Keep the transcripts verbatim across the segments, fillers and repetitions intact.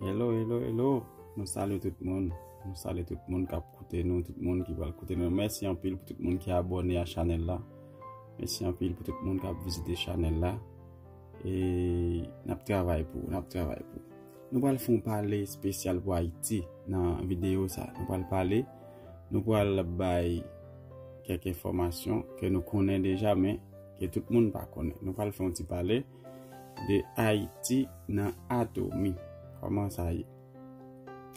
Hello, hello, hello. Nou salye tout moun. Nou salye tout moun k ap koute nou, tout moun ki pral koute nou. Mèsi anpil pou tout moun ki abòne a chanèl la. Mèsi anpil pou tout moun k ap vizite chanèl la. E n ap travay pou, n ap travay pou. Nou pral fè yon pale espesyal pou Ayiti nan videyo sa. Nou pral pale, nou pral bay kèk enfòmasyon ke nou konnen deja, men ke tout moun pa konnen. Nou pral fè yon ti pale de Ayiti nan Atomi. Kòman sa ye?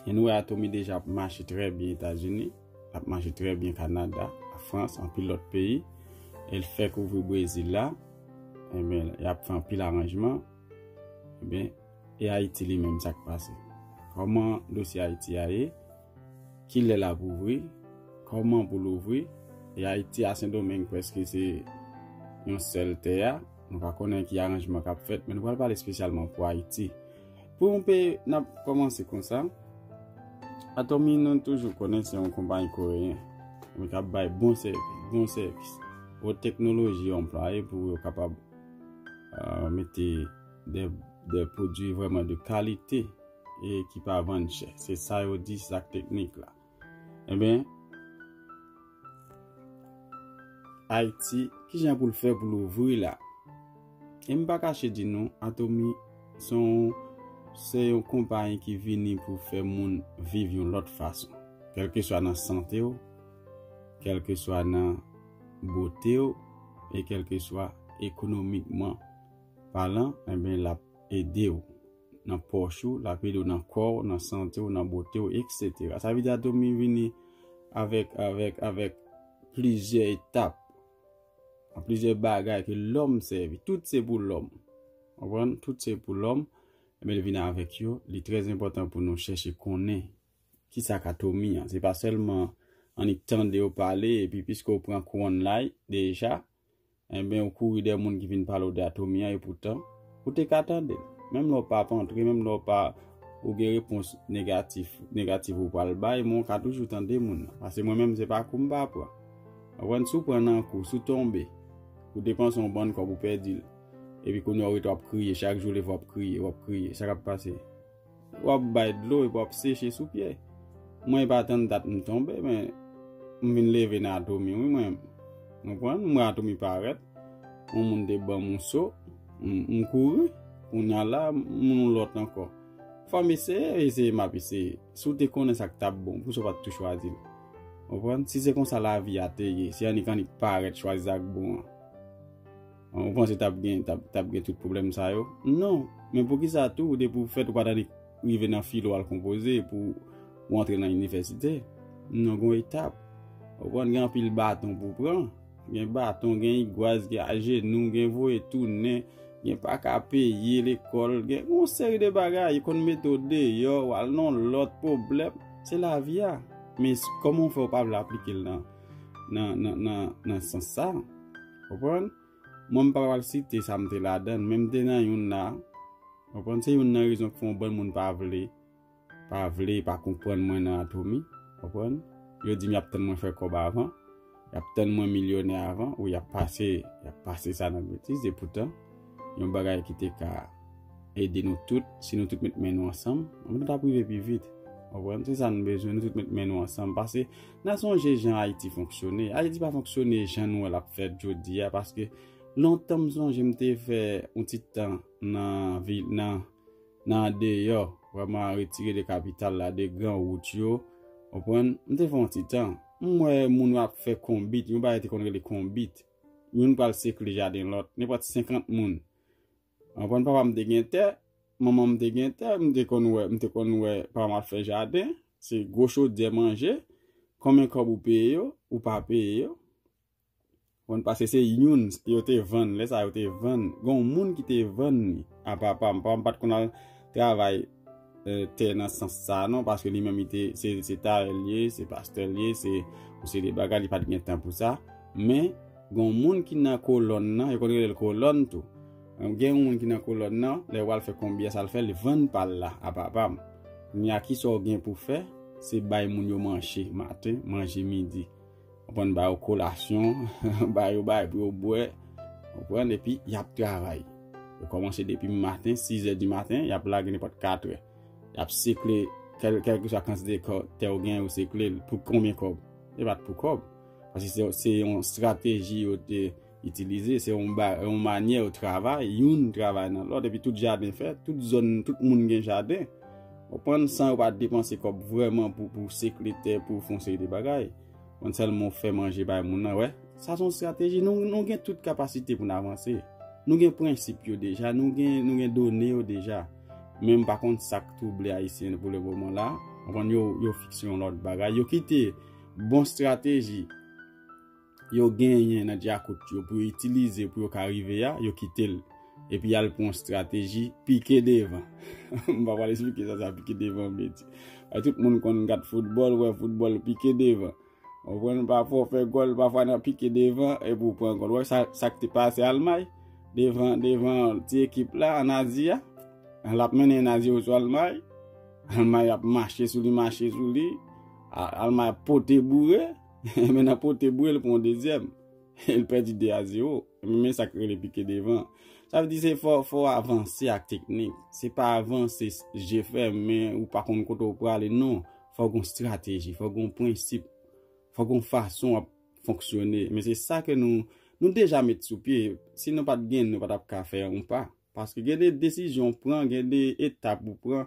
E nou wè Atomi deja ap mache trè byen Etazini, ap mache trè byen Kanada, Lafrans, anpil lòt peyi. E l fèk ouvri Brezil la. Ebyen, y ap fè anpil aranjman. Ebyen, e Ayiti li menm, sa k pase? Kòman dosye Ayiti a ye? Kilè l ap ouvri? Kòman pou l ouvri? E Ayiti a Sendomeng prèske se yon sèl tè a. Nou pa konnen ki aranjman k ap fèt, men nou pral pale espesyalman pou Ayiti. Pou yon peyi, n ap kòmanse konsa. Atomi, nou toujou konnen se yon konpayi koreyen, men k ap bay bon sèvis, bon sèvis. Wot teknoloji yo anplwaye pou yo kapab, euh, mete de, de pwodui vrèman de kalite e ki pa vann chè. Se sa yo di, se sa k teknik la. Ebyen, Ayiti, kijan pou l fè pou l ouvri la? E m pa kache di nou, Atomi se yon, se yon konpayi ki vini pou fè moun viv yon lòt fason. Kèlkeswa nan sante w, kèlkeswa nan bote w, e kèlkeswa ekonomikman palan, ebyen, l ap ede w nan pòch ou, l ap ede w nan kò w, nan sante w, nan bote w, etsetera. Sa vle di Atomi vini avèk, avèk, avèk plizyè etap, plizyè bagay ke lòm sèvi. Tout se pou lòm. Konprann? Tout se pou lòm. Ebyen, li vini avèk yo. Li trè enpòtan pou nou chèche konnen kisa k Atomi an. Se pa sèlman annik tande yo pale, epi piske w pran kouwòn la deja, ebyen, ou kouri dèyè moun ki vin pale w de Atomi an, e poutan, ou te ka tande l. Menm lè w p ap antre, menm lè w pa, ou gen repons negatif, negatif ou pral bay, men w ka toujou tande moun nan. Paske mwen menm, se pa kou m pa pran. Konprann? Si w pran nan kou, si w tonbe, ou depanse yon bann kòb, ou pèdi l. Epi kounye a, ou rete w ap kriye, chak jou w leve, w ap kriye, w ap kriye. Sa k ap pase? W ap bay dlo epi w ap seche sou pye. Mwen, e pa tann dat m tonbe, men m vin leve nan Atomi, wi, mwen. Konprann? M wè Atomi parèt. Yon moun te ban m yon so. M, m kouri. Kounye a la, m yon lòt ankò. Fò m eseye, eseye, m ap eseye. Si w te konnen sa k t ap bon, poukisa w pa t tou chwazi l? Konprann? Si se konsa lavi a te ye, si annik annik parèt, chwazi sa k bon an. Ou panse t ap gen, t ap, t ap gen tout pwoblèm sa yo? Non. Men poukisa tou, depi w fèt, ou pa t annik rive nan filo al konpoze pou w antre nan inivèsite? Non, gon etap. Ou konprann, gen anpil baton pou w pran. Gen baton, gen igwaz, gen ajenou, gen voye tounen, gen pa ka peye lekòl, gen yon seri de bagay, yo konn mete w deyò, w al nan lòt pwoblèm. Se lavi a. Men s-, kòman w fè w pa vle aplike l nan, nan, nan, nan, nan sans sa? Konprann? Mwen, m pa pral site sa m te ladan l, men m te nan youn la. Konprann? Se youn nan rezon k fè yon bann moun pa vle, pa vle, pa konprann mwen nan Atomi. Konprann? Yo di m y ap tann mwen fè kòb avan. Y ap tann mwen milyonè avan. Ou y ap pase, y ap pase sa nan betiz. E poutan, yon bagay ki te ka ede nou tout, si nou tout met men nou ansanm, nou t ap rive pi vit. Konprann? Se sa nou bezwen, nou tout met men nou ansanm. Paske, n a sonje jan Ayiti fonksyone. Ayiti pa fonksyone jan nou wè l ap fèt jodi a, paske lontan m sonje m te fè yon ti tan nan vil, nan, nan andeyò, vrèman retire de kapital la, de gran wout yo, konprann? M te fè yon ti tan. M wè moun yo ap fè konbit, yon bagay te konn rele konbit. Youn pral sekle jaden lòt, nenpòt senkant moun. Konprann? Papa m te gen tè, manman m te gen tè, m te konn wè, m te konn wè papa m ap fè jaden, se gwo chodyè manje, konbyen kòb ou peye yo, ou pa peye yo. Konn, paske se youn yo te vann, lè sa yo te vann. Gen yon moun ki te vann li a papa m. Papa m pa t konn al travay, eh, tè nan sans sa non, paske li menm li te, se, se tayè l ye, se pastè l ye, se, se de bagay, li pa t gen tan pou sa. Men, gen yon moun ki nan kolòn nan, yo konn rele l kolòn tou. Gen yon moun ki nan kolòn nan, lè yo al fè konbit a, sa l fè, li vann pa l la a papa m. Kounye a, kisa w gen pou fè? Se bay moun yo manje maten, manje midi. Konprann, ba yo kolasyon, ba yo bagay pou yo bwè. Konprann, epi y ap travay. Yo kòmanse depi maten, sizè di maten, y ap lage nenpòt katrè. Y ap sekle kèl, kèlkeswa kantite kò-, tè ou gen, ou sekle l pou konbyen kòb? E pa t pou kòb. Paske se, se yon estrateji yo te itilize, se yon ba-, yon manyè yo travay, youn travay nan lòt, epi tout jaden fèt, tout zòn, tout moun gen jaden. Konprann, san yo pa depanse kòb vrèman pou, pou sekle tè, pou fè yon seri de bagay. Konn sèlman w fè manje bay moun nan, wè. Sa se yon estrateji. Nou, nou gen tout kapasite pou n avanse. Nou gen prensip yo deja, nou gen, nou gen done yo deja. Men m pa konn sa k twouble Ayisyen pou le moman la. Konprann, yo, yo fikse yon lòt bagay. Yo kite bon estrateji yo genyen nan djakout yo pou yo itilize pou yo ka rive a, yo kite l. Epi y al pran yon estrateji pike devan. M pa pral esplike sa, sa pike devan vle di. Ay, tout moun konn gad foutbòl, wè foutbòl pike devan. Ou konprann, pafwa w fè gòl, pafwa nan pike devan, epi w pran gòl. Ou wè sa, sa k te pase Almay? Devan, devan ti ekip la, ann Azi a. L ap mennen ann Azi oswa Almay. Almay ap mache sou li, mache sou li. A-, Almay ap pote boure. Men nan pote boure, l pran dezyèm. L pèdi de a zewo. Men sa k rele pike devan. Sa vle di se fò, fò w avanse ak teknik. Se pa avanse s-, je fèmen, ou pa konn kote w prale, non. Fò w gen yon estrateji, fò w gen yon prensip, fò w gen yon fason w ap fonksyone. Men se sa ke nou, nou deja met sou pye. Si nou pa t gen, nou pa t ap ka fè yon pa. Paske gen de desizyon w pran, gen de etap ou pran.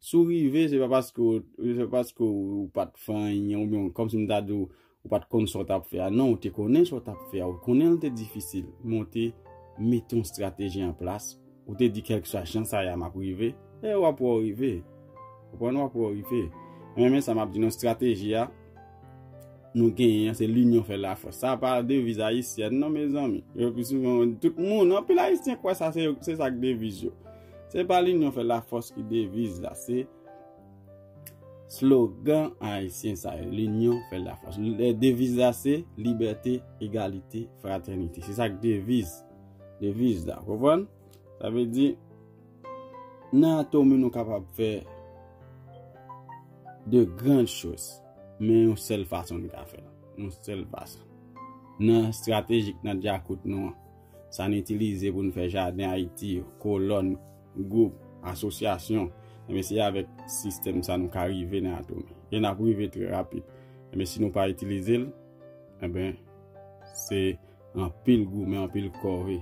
Si w rive, se pa paske w, se pa paske w pa t fè anyen, oubyen kòmsi m ta di w, ou pa t konn sa w t ap fè a. Non, ou te konnen sa w t ap fè a, ou konnen l te difisil, men w te mete yon estrateji an plas, ou te di kèlkeswa jan sa ye a m ap rive, e w ap wè w rive. Ou konprann, w ap wè w rive. Men, men sa m ap di nou, estrateji a, nou genyen an, se linyon fè lafòs. Sa pa deviz ayisyèn, non, mezanmi. Yo pi souvan, tout moun, anpil Ayisyen kwè sa, se, se sa k deviz yo. Se pa linyon fè lafòs ki deviz la, se slogan ayisyen sa yo, linyon fè lafòs. Le-, deviz la, se libète, egalite, fratènite. Se sa k deviz, deviz la, konprann? Sa vle di, nan Atomy, nou kapab fè de grandes choses. Men yon sèl fason nou ka fè l. Yon sèl fason. Nan estratejik, nan djakout nou an, sa n itilize pou n fè jaden Ayiti yo, kolòn, gwoup, asosyasyon, enben, se avèk sistèm sa nou ka rive nan Atomy. E n ap rive trè rapid. Enben, si nou pa itilize l, enben, se anpil goumen, anpil kòve,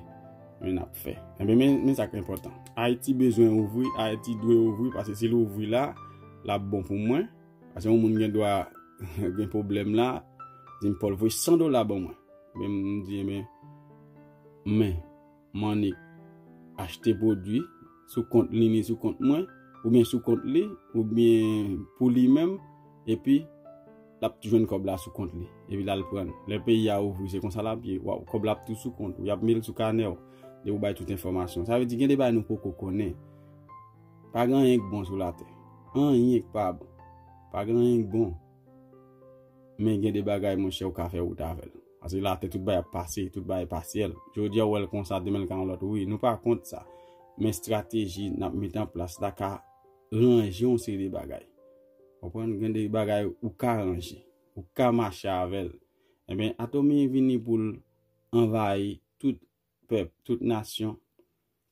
men n ap fè. Enben, men, men sa k enpòtan. Ayiti bezwen ouvri, Ayiti dwe ouvri, paske si l ouvri la, l ap bon pou mwen. Paske yon moun gen dwa gen pwoblèm la, di m, "Paul, voye san dola ban mwen." Men m di, "Enben, men, m annik achte pwodui sou kont li, ni sou kont mwen, oubyen sou kont li, oubyen pou li menm, epi l ap jwenn kòb la sou kont li, epi l al pran l." Lè peyi a ouvri, se konsa l ap ye. Wa-, kòb la ap tou sou kont ou, y ap mete l sou kanè w, depi w bay tout enfòmasyon. Sa vle di, gen de bagay nou poko konnen. Pa gen anyen k bon sou latè. Anyen k pa bon. Pa gen anyen k bon. Men gen de bagay, monchè, ou ka fè wout avè l. Paske latè, tout bagay ap pase, tout bagay pasyèl. Jodi a, ou wè l konsa, demen l ka yon lòt. Wi, nou pa kont sa. Men estrateji n ap mete an plas la ka ranje yon seri de bagay. Konprann? Gen de bagay ou ka ranje, ou ka mache avè l. Enben, Atomy vini pou l anvayi tout pèp, tout nasyon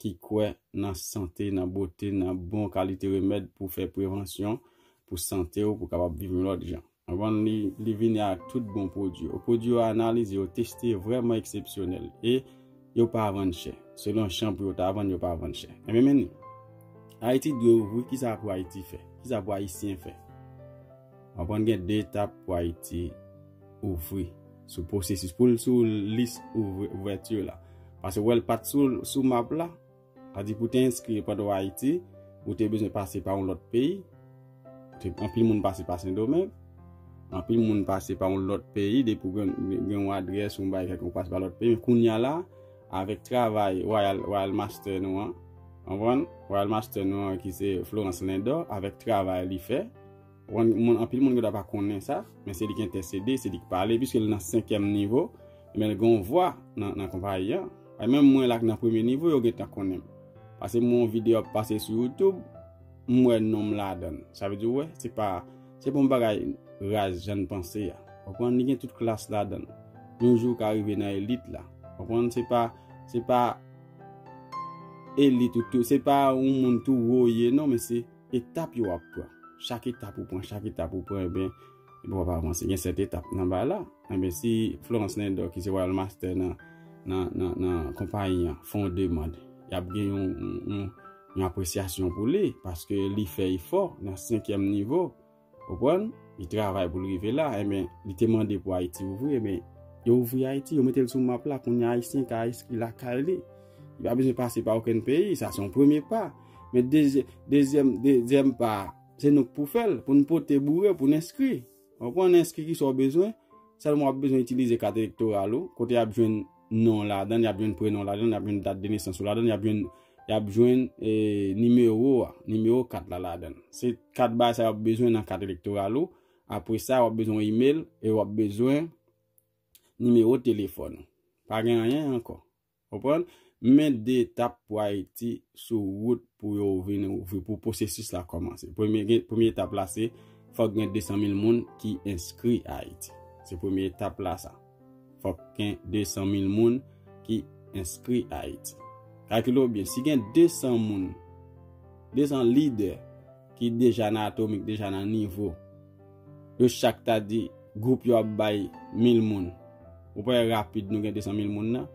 ki kwè nan sante, nan bote, nan bon kalite remèd pou fè prevansyon, pou sante w, pou kapab viv yon lòt jan. Konprann? Li, li vini ak tout bon pwodui yo. Pwodui yo analize, yo teste, vrèman eksepsyonèl. E yo pa vann chè. Selon chan pou yo ta vann, yo pa vann chè. Enben, men ni. Ayiti dwe ouvri, kisa pou Ayiti fè? Kisa pou Ayisyen fè? Konprann, gen de etap pou Ayiti ouvri sou pwosesis, pou l sou lis ouvri, ouvèti la. Paske w wè l pa t sou, sou map la, sa di pou te enskri pandan w Ayiti, ou te bezwen pase pa yon lòt peyi. Te, anpil moun pase pa Sendomeng, anpil moun pase pa yon lòt peyi, depi w gen, gen yon adrès, yon bagay kèlkonk, ou pase pa lòt peyi. Men kounye a la, avèk travay Royal, Royal Master nou an, konprann? Royal Master nou an ki se Florence Lindor, avèk travay li fè, moun, moun, anpil moun gen dwa pa konnen sa, men se li ki entèsede, se li ki pale, piske l nan senkyèm nivo, men l gen yon vwa nan, nan konpayi an. E menm mwen la k nan premye nivo, yo gentan konnen m. Paske m wè yon videyo ap pase sou YouTube, m wè non m ladan l. Sa vle di, w wè, se pa, se pa yon bagay raz jan n panse a. Konprann? Li gen tout klas ladan l. Yon jou w ka rive nan elit la. Konprann? Se pa, se pa elit ou tou, se pa yon moun tou wo w ye, non, men se etap yo w ap pran. Chak etap ou pran, chak etap ou pran, ebyen, ebyen w ap avanse. Gen sèt etap nan bagay la. Ebyen, si Florence Lindor, ki se Royal Master nan, nan, nan, nan konpayi an, fè yon demann, y ap gen yon, yon, yon, yon apresyasyon pou li, paske li fè efò nan senkyèm nivo. Konprann? Li travay pou l rive la, enben, li te mande pou Ayiti ouvri, enben, yo ouvri Ayiti, yo mete l sou map la, kounye a Ayisyen ka enskri lakay li. Li pa bezwen pase pa okenn peyi, sa se yon premye pa. Men dezye-, dezyèm, dezyèm pa, se nou k pou fè l, pou n pote boure, pou n enskri. Konprann? Enskri kisa w bezwen, sèlman w ap bezwen itilize kat elektoral ou, kote y ap jwenn non ladan l, y ap jwenn prenon ladan l, y ap jwenn dat de nesans ou ladan l, y ap jwenn, y ap jwenn, e, nimewo a, nimewo kat la ladan l. Se kat bagay sa y ap bezwen nan kat elektoral ou. Apre sa, w ap bezwen yon imèl e w ap bezwen nimewo telefòn ou. Pa gen anyen ankò. Konprann? Men de etap pou Ayiti sou wout pou yo vin ouvri, pou pwosesis la kòmanse. Premye, gen, premye etap la se fòk gen de san mil moun ki enskri Ayiti. Se premye etap la sa. Fòk gen de san mil moun ki enskri Ayiti. Kalkile w byen, si gen de san moun, de san lidè ki deja nan Atomik, deja nan nivo, yo chak ta di gwoup yo ap bay mil moun. Ou pa wè rapid nou gen de san mil moun nan?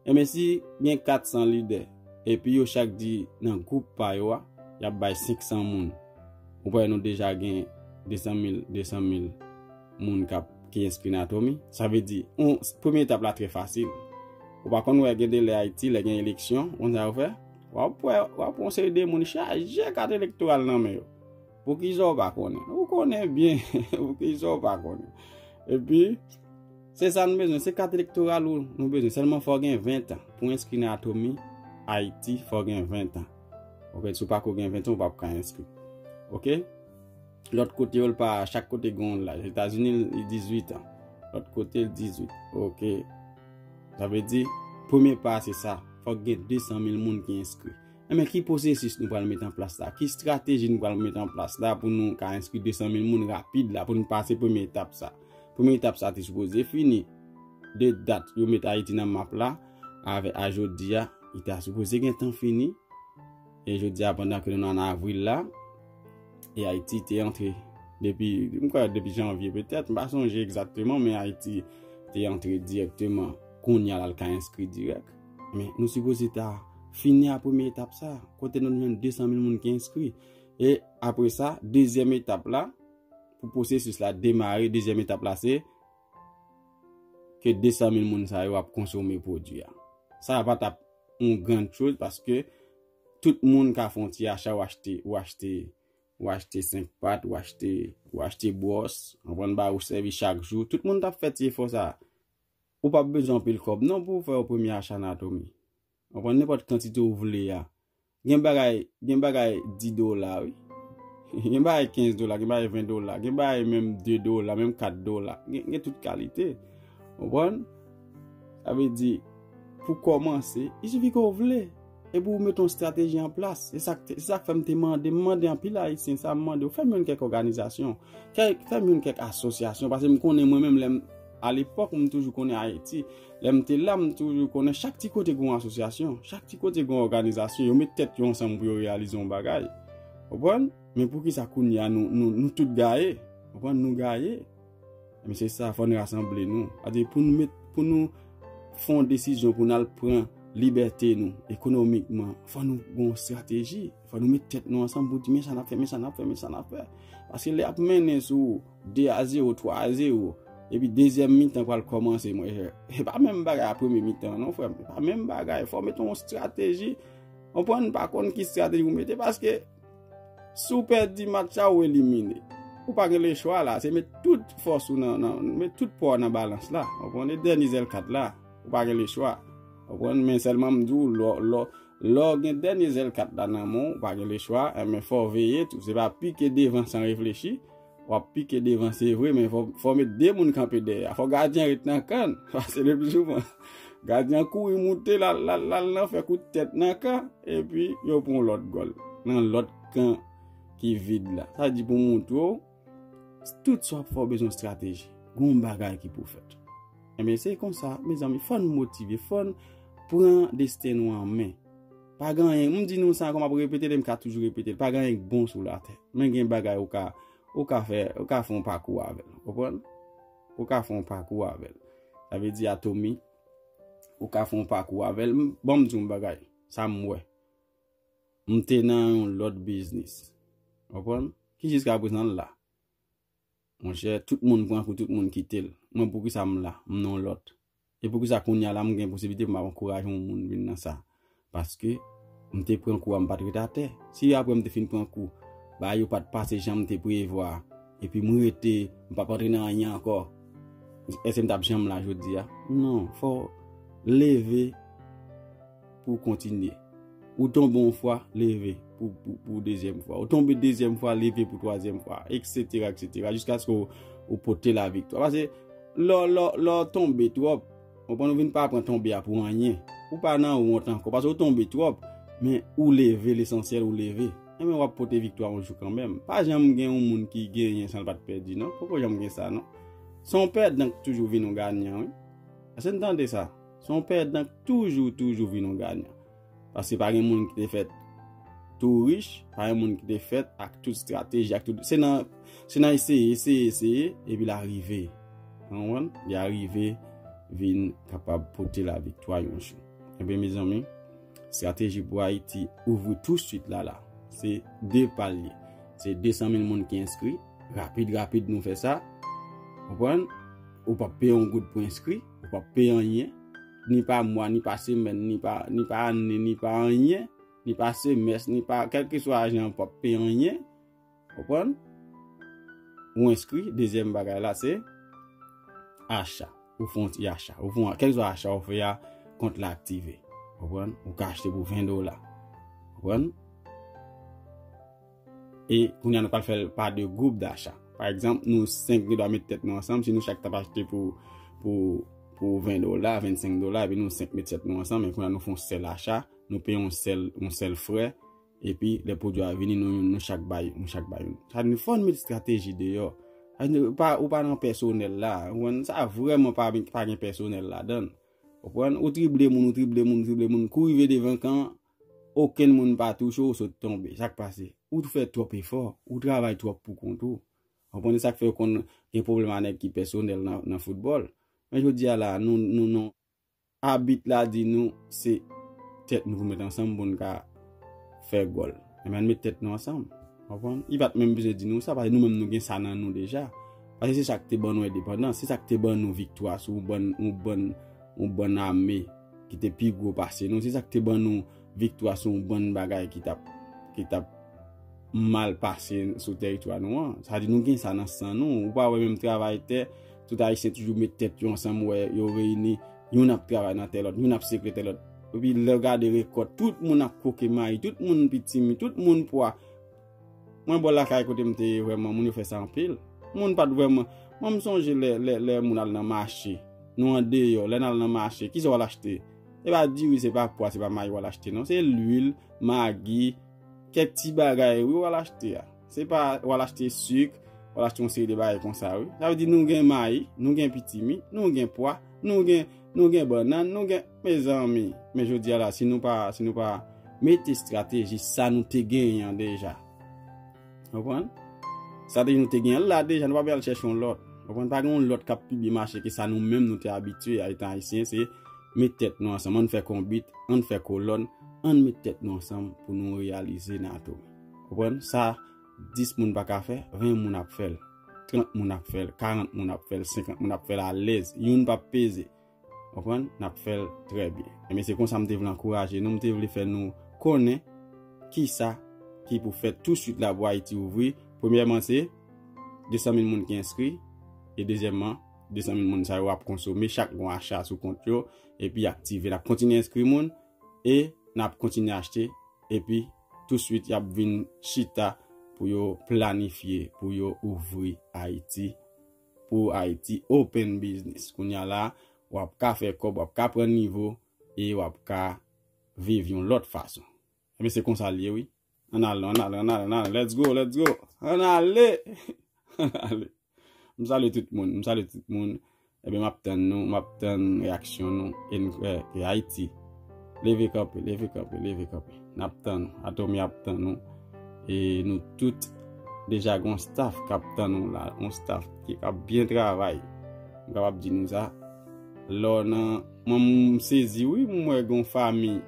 Enben, si gen kat san lidè, epi yo chak di nan gwoup pa yo a, y ap bay senk san moun. Ou pa wè nou deja gen de san mil, de san mil moun k ap, ki enskri nan Atomi? Sa vle di, yon, premye etap la trè fasil. Ou pa konn wè gen de lè Ayiti, lè gen eleksyon, ou konn sa yo fè? W ap wè, w ap wè yon seri de moun chaje kat elektoral nan men yo. Poukisa w pa konnen? Ou konnen byen, poukisa w pa konnen? Epi, se sa nou bezwen, se kat elektoral ou nou bezwen. Sèlman fò w gen ven tan. Pou enskri nan Atomi Ayiti, fò w gen ven tan. Ok, si w pako gen ven tan, ou p ap ka enskri. Ok? Lòt kote yo, l pa, chak kote gen yon laj. Etazini, li dizuit an. Lòt kote, l dizuit. Ok. Sa vle di, premye pa, se sa. Fòk gen de san mil moun ki enskri. Enben, ki pwosesis nou pral met an plas la? Ki estrateji nou pral met an plas la pou nou ka enskri de san mil moun rapid la, pou nou pase premye etap sa? Premye etap sa te sipoze fini. De dat yo met Ayiti nan map la, avè a jodi a, li ta sipoze gentan fini. E jodi a, pandan ke nou nan avril la, e Ayiti te antre depi, m kwè depi janvye petèt, m pa sonje egzakteman, men Ayiti te antre dirèkteman. Kounye a la, l ka enskri dirèk. Men nou sipoze ta fini a premye etap sa, kote nou jwenn de san mil moun ki enskri. E apre sa, dezyèm etap la, pou pwosesis la demare, dezyèm etap la, se ke de san mil moun sa yo ap konsome pwodui a. Sa pa t ap yon grann choz, paske tout moun ka fè yon ti acha, ou achte, ou achte, ou achte senk pat, ou achte, ou achte bwòs, ou konprann, ba ou sèvi chak jou. Tout moun t ap fè ti efò sa. Ou p ap bezwen anpil kòb non pou w fè yon premye acha nan Atomi. Ou konprann, nenpòt kantite ou vle a. Gen bagay, gen bagay dis dola, wi. Gen bagay kenz dola, gen bagay ven dola, gen bagay menm de dola, menm kat dola. Gen, gen tout kalite. Ou konprann? Sa vle di, pou kòmanse, il suffit ke w vle. Epi w mete yon estrateji an plas. Se sa k te, se sa k fè m te mande, m mande anpil Ayisyen sa, m mande yo, fè m jwenn kèk òganizasyon, kèk, fè m jwenn kèk asosyasyon, paske m konnen mwen menm, lè m, alepòk, m toujou konnen Ayiti, lè m te la, m toujou konnen chak ti kote gen yon asosyasyon, chak ti kote gen yon òganizasyon, yo met tèt yo ansanm pou yo reyalize yon bagay. Konprann? Men poukisa kounye a nou, nou, nou tout gaye? Konprann? Nou gaye. Men se sa, fò n rasanble nou. Sa vle di pou nou met, pou nou fè yon desizyon, pou n al pran libète nou ekonomikman, fò nou gen yon estrateji. Fò nou met tèt nou ansanm pou di, men sa n ap fè, men sa n ap fè, men sa n ap fè. Paske lè y ap mennen sou de a zewo, twa a zewo, epi dezyèm mitan pral kòmanse, monchè. E pa menm bagay a premye mitan an non, frè m. E pa menm bagay. Fò w mete yon estrateji. Konprann, pa konn ki estrateji pou w mete, paske si w pèdi match la, ou elimine. Ou pa gen lechwa la. Se met tout fòs ou nan, nan, met tout pwa w nan balans la. Konprann, e dènye zèl kat la. Ou pa gen lechwa. Konprann, men sèlman m di w, lè, lè, lè w gen dènye zèl kat la nan men w, ou pa gen lechwa, enben fò w veye tou. Se pa pike devan san reflechi. W ap pike devan, se vre, men fò, fò met de moun kanpe dèyè a. Fò gadyen ret nan kan l. Paske le pli souvan, gadyen an kouri moute, l al, l al, l al nan fè kout tèt nan kan, epi yo pran yon lòt gòl. Nan lòt kan ki vid la. Sa di pou montre w, tout sa w ap fè, w bezwen estrateji. Gon bagay ki pou fèt. Enben, se konsa, mezanmi, fò n motive, fò n pran desten nou an men. Pa gen anyen, m di nou sa ankò, m ap repete l, m ka toujou repete l. Pa gen anyen k bon sou latè. Men gen bagay ou ka, ou ka fè, ou ka fè yon pakou avè l. Konprann? Ou ka fè yon pakou avè l. Sa vle di a Tommy, ou ka fè yon pakou avè l. M- Ban m di yon bagay. Sa m wè. M te nan yon lòt biznis. Konprann? Ki jiskaprezan l la. Monchè, tout moun pran kou, tout moun kite l. Mwen, poukisa m la? M nan yon lòt. E poukisa kounye a la, m gen posiblite pou m ap ankouraje yon moun vin nan sa? Paske m te pran kou a, m pa t ret atè. Si apre m te fin pran kou, bagay yo pa t pase jan m te prevwa, epi m rete, m p ap antre nan anyen ankò, èske m t ap janm la jodi a? Non, fò w leve pou w kontinye. Ou tonbe yon fwa, leve pou, pou, pou dezyèm fwa. Ou tonbe dezyèm fwa, leve pou twazyèm fwa, etsetera, etsetera, jiskaske w, ou pote laviktwa. Paske lè, lè, lè w tonbe twòp, ou konprann, ou vin pa pran tonbe a pou anyen. Ou pa nan wont ankò, paske ou tonbe twòp, men ou leve, lesansyèl ou leve. Enben, w ap pote viktwa yon jou kanmenm. Pa janm gen yon moun ki genyen san l pa t pèdi, non. Poko janm gen sa, non. Se yon pèdan k toujou vin yon ganyan, wi. Èske n tande sa? Se yon pèdan k toujou, toujou vin yon ganyan. Paske pa gen moun ki te fèt tou rich, pa gen moun ki te fèt ak tout estrateji, ak tout, se nan, se nan eseye, eseye, eseye, epi l arive. Ou konprann? Li arive vin kapab pote laviktwa yon jou. Ebyen, mezanmi, estrateji pou Ayiti ouvri tou swit la la. Se de pa l ye. Se de san mil moun ki enskri. Rapid, rapid, nou fè sa. Konprann? Ou p ap peye yon goud pou enskri. Ou p ap peye anyen. Ni pa mwa, ni pa semèn, ni pa, ni pa ane, ni pa anyen. Ni pa semès, ni pa, kèlkeswa jan, ou p ap peye anyen. Konprann? Ou enskri, dezyèm bagay la, se acha. Ou fè yon ti acha. Ou fè yon, kèlkeswa acha ou fè a, kont la aktive. Konprann? Ou ka achte pou ven dola. Konprann? E kounye a nou pral fè l pa de gwoup dacha. Pa egzanp, nou senk gen dwa met tèt nou ansanm, si nou chak t ap achte pou, pou, pou ven dola, vennsenk dola, epi nou senk met tèt nou ansanm, e kounye a nou fè yon sèl acha, nou peye yon sèl, yon sèl frè, epi lè pwodui a vini, nou, nou chak bay, nou chak bay youn. Sa vle di fò n met estrateji deyò. Sa vle di, ou pa, ou pa nan pèsonèl la. Ou konprann? Sa vrèman pa, pa gen pèsonèl ladan l. Ou konprann? Ou trible moun, ou trible moun, ou trible moun, kou rive devan kan, okenn moun pa touche w, ou sot tonbe. Sa k pase? Ou fè twòp efò, ou travay twòp pou kont ou. Ou konprann? Se sa k fè yo konn gen pwoblèm a nèg ki pèsonèl nan, nan foutbòl. Men jodi a la, nou, nou, nou, abit la di nou se tèt nou pou met ansanm pou n ka fè gòl. Ebyen, ann met tèt nou ansanm. Konprann? Li pa t menm bezwen di nou sa, paske nou menm nou gen sa nan nou deja. Paske se sa k te ban nou endepandans, se sa k te ban nou viktwa sou yon bann, yon bann, yon bann ame ki te pi gwo pase nou, se sa k te ban nou viktwa sou yon bann bagay ki t ap, ki t ap mal pase sou tèritwa nou an. Sa di nou gen sa nan san nou. Ou pa wè menm travay tè, tout Ayisyen toujou met tèt yo ansanm, wè yo reyini, youn ap travay nan tè lòt, youn ap sekle tè lòt. Epi lè w gade rekòt, tout moun ap koke mayi, tout moun pitimi, tout moun pwa. Mwen bò lakay kote m te ye vrèman, moun yo fè sa anpil. Moun pa t vrèman, mwen m sonje lè, lè, lè moun al nan mache. Nou andeyò, lè n al nan mache, kisa w al achte? Se pa diri, se pa pwa, se pa mayi w al achte, non. Se lwil, magi, kèk ti bagay, wi, w al achte a. Se pa, w al achte sik, w al achte yon seri de bagay konsa, wi. Sa vle di nou gen mayi, nou gen pitimi, nou gen pwa, nou gen, nou gen bannann, nou gen, mezanmi. Men jodi a la, si nou pa, si nou pa mete estrateji sa nou te genyen an deja. Konprann? Estrateji nou te genyen an la deja, nou pa bezwen al chèche yon lòt. Konprann? Pa gen yon lòt k ap pi byen mache ke sa nou menm nou te abitye, etan ayisyen, se met tèt nou ansanm, ann fè konbit, ann fè kolòn, ann met tèt nou ansanm pou nou reyalize n a tou. Konprann? Sa dis moun pa ka fè, ven moun ap fè l, trant moun ap fè l, karant moun ap fè l, senkant moun ap fè l alèz, youn p ap peze. Konprann? N ap fè l trè byen. Ebyen, se konsa m te vle ankouraje nou, m te vle fè nou konnen kisa ki pou fèt touswit la pou Ayiti ouvri. Premyèman, se de san mil moun ki enskri, e dezyèmman, de san mil moun sa yo ap konsome, chak gon acha sou kont yo, epi aktive. N ap kontinye enskri moun, e n ap kontinye achte, epi touswit y ap vin chita pou yo planifye, pou yo ouvri Ayiti, pou Ayiti open business. Kounye a la, w ap ka fè kòb, w ap ka pran nivo, e w ap ka viv yon lòt fason. Ebyen, se konsa l ye, wi. Ann ale, ann ale, ann ale, ann ale. Let's go, let's go. Ann ale. Ann ale. M salye tout moun, m salye tout moun. Ebyen, m ap tann nou, m ap tann reyaksyon nou. E n kwè ke Ayiti Leve kanpe, leve kanpe, leve kanpe. N ap tann nou. Atomi ap tann nou. E nou tout deja gon staff k ap tann nou la. Yon staff ki ap byen travay. M kapab di nou sa. Lè w nan, mwen m sezi wi, m wè gon fanmi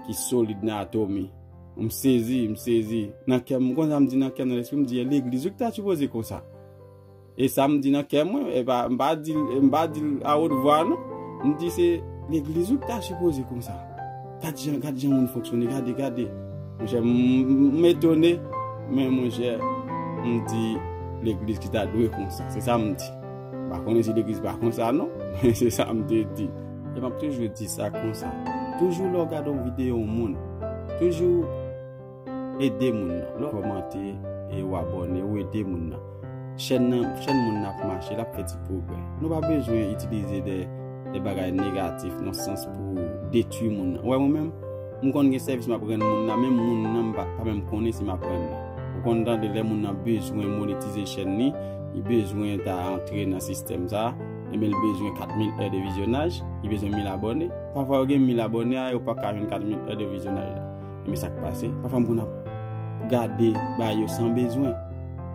ki solid nan Atomi. M sezi, m sezi. Nan kè m, konsa m di nan kè m, nan lespri m di, e legliz wi ki ta sipoze konsa. E sa m di nan kè mwen, e pa, m pa di, m pa di l a wot vwa non. M di se legliz wi ki ta sipoze konsa. Gad jan, gad jan moun fonksyone, gade, gade. Monchè, m, m etone, men monchè, m di legliz ki ta dwe konsa. Se sa m di. M pa konnen si legliz pa konsa non, men se sa m te di. E m ap toujou di sa konsa. Toujou lè w gade yon videyo yon moun, toujou ede moun nan. Lè w kòmante e w abòne, ou ede moun nan. Chèn nan, chèn moun nan ap mache, l ap fè ti pwogrè. Nou pa bezwen itilize de, de bagay negatif nan sans pou detwi moun nan. Ou wè mwen menm, m konn gen sèvis m ap rann moun nan, menm moun nan m pa, pa menm konnen si m ap rann li. Ou konn tande lè moun nan bezwen monetize chèn li, li bezwen ta antre nan sistèm sa, ebyen l bezwen kat mil è de vizyonaj, li bezwen mil abòne. Pafwa yo gen mil abòne a, yo pa ka jwenn kat mil è de vizyonaj la. Ebyen sa k pase, pafwa m konn ap gade bagay yo san bezwen.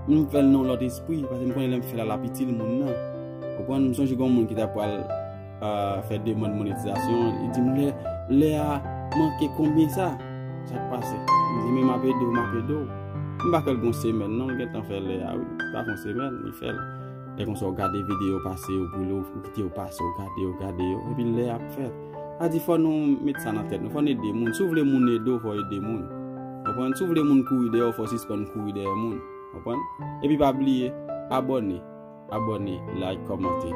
M fè l nan yon lòt espri, paske m konnen lè m fè l la, l ap itil moun nan. Ou konprann? M sonje gen yon moun ki ta pral, ah, fè demann monetizasyon, li di m lè, lè a manke konbyen sa? Sa k pase? M di, men m ap ede w, m ap ede w. M pa kwè l gon semèn non, l gentan fè lè a wi. Pa gon semèn, li fè l. Lè konsa w gade videyo pase yo boule, ou kite yo pase, w gade yo, gade yo, epi lè ap fèt. Sa di fò nou met sa nan tèt nou, fò n ede moun. Si w vle moun ede w, fò w ede moun. Konprann? Si w vle moun kouri dèyè w, fò w sispann kouri dèyè moun. Konprann? Epi pa bliye, abòne. Abòne, like, kòmante.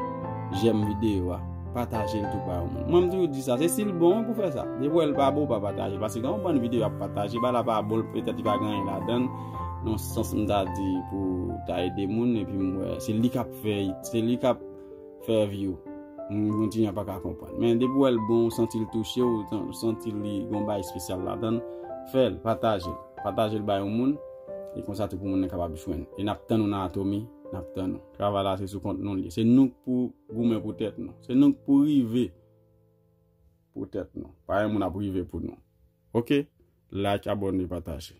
Jèm videyo a. Pataje l tou pa yon moun. Mwen m toujou di sa, se si l bon wi pou fè sa. Depi w wè l pa bon, pa pataje l. Paske gen yon bann videyo ap pataje, bagay la pa bon, petèt li pa gen anyen ladan l. Nan sans m ta di pou ta ede moun, epi m wè, se li k ap fè, se li k ap fè view. M kontinye pa ka konprann. Men depi w wè l bon, w santi l touche w, w santi li gon bagay espesyal ladan l, fè l, pataje l. Pataje l bay yon moun, e konsa tou pou moun nan kapab jwenn. E n ap tann nou nan Atomi, n ap tann nou. Travay la se sou kont nou l ye. Se nou k pou goumen pou tèt nou. Se nou k pou rive pou tèt nou. Pa yon moun ap rive pou nou. Oke? Like, abòne, pataje.